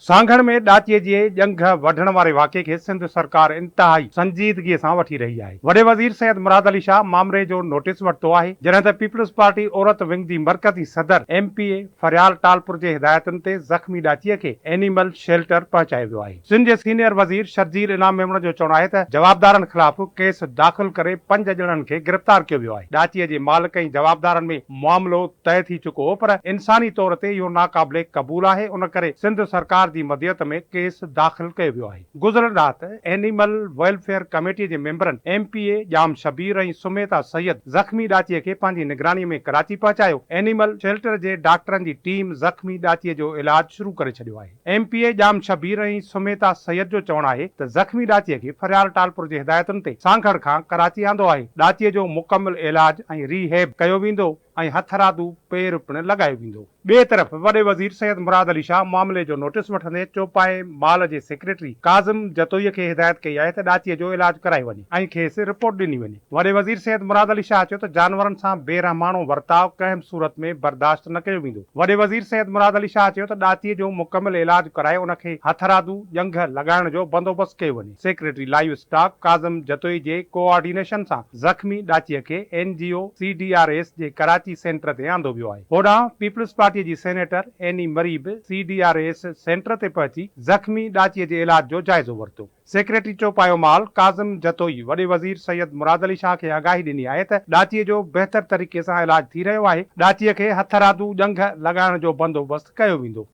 سانگهڙ ۾ ڏاچيء جي ڄنگهه وڍڻ واري واقعي کي سنڌ سرڪار انتهائي سنجيدگيء سان وٺي رهي آهي. وڏي وزير سيد مراد علي شاهه مامري جو نوٽيس ورتو آهي، جڏهن ته پيپلز پارٽي عورت ونگ جي مرڪزي صدر M P A Faryal Talpur جي هدايتن تي زخمي ڏاچيء کي اينيمل شيلٽر پهچايو ويو آهي. سنڌ جي سينيئر وزير شرجيل انعام ميمڻ جو چوڻ آهي ته جوابدارن خلاف ڪيس داخل ڪري پنج ڄڻن کي گرفتار ڪيو ويو آهي، ڏاچيء جي مالڪ ۽ جوابدارن ۾ معاملو طئي ٿي چڪو هو پر انساني طور تي اهو ناقابل قبول آهي ان ڪري سنڌ سرڪار جي مديت ۾ ڪيس داخل ڪيو ويو آهي. گذريل رات اينيمل ويلفيئر ڪميٽي جي ميمبرن M P A Jam Shabbir ۽ Sumita Syed زخمي ڏاچي کي پنهنجي نگراني ۾ ڪراچي پهچايو. اينيمل شيلٽر جي ڊاڪٽرن جي ٽيم زخمي ڏاچي جو علاج شروع ڪري ڇڏيو آهي. M P A Jam Shabbir ۽ Sumita Syed جو چوڻ آهي ته زخمي ڏاچي کي فريال ٽالپر جي هدايتن تي سانگهڙ کان ڪراچي آندو آهي، ڏاچي جو مڪمل علاج ۽ ري هيب ڪيو ويندو ۽ هٿرادو پير پڻ لڳايو ويندو. ٻئي طرف وڏي وزير سيد مراد علي شاهه معاملي جو نوٽيس وٺندي چوپائي مال جي سيڪريٽري ڪاظم جتوئي کي هدايت ڪئي آهي ته ڏاچي جو علاج ڪرايو وڃي ۽ کيس رپورٽ ڏني وڃي. وڏي وزير سيد مراد علي شاهه چيو ته جانورن سان بي رحماڻو ورتاء ڪنهن به صورت ۾ برداشت نه ڪيو ويندو. وڏي وزير سيد مراد علي شاهه چيو ته ڏاچي جو مڪمل علاج ڪرائي ان کي هٿرادو ڄنگهه لڳائڻ جو بندوبست ڪيو وڃي. Secretary livestock Kazim Jatoi جي ڪوآرڊينيشن سان زخمي ڏاچي کي N G O C D R S جي ڪراچي سينٽر تي آندو ويو آهي. هوڏانهن پيپلز پارٽي جي سينيٽر عيني مري به C D R S centre تي پهچي زخمي ڏاچي جي علاج جو جائزو ورتو. سيڪريٽري چوپايو مال ڪاظم جتوئي وڏي وزير سيد مراد علي شاهه کي آگاهي ڏني آهي ته ڏاچي جو بهتر طريقي سان علاج ٿي رهيو آهي، ڏاچي کي هٿرادو ڄنگهه لڳائڻ جو بندوبست ڪيو ويندو.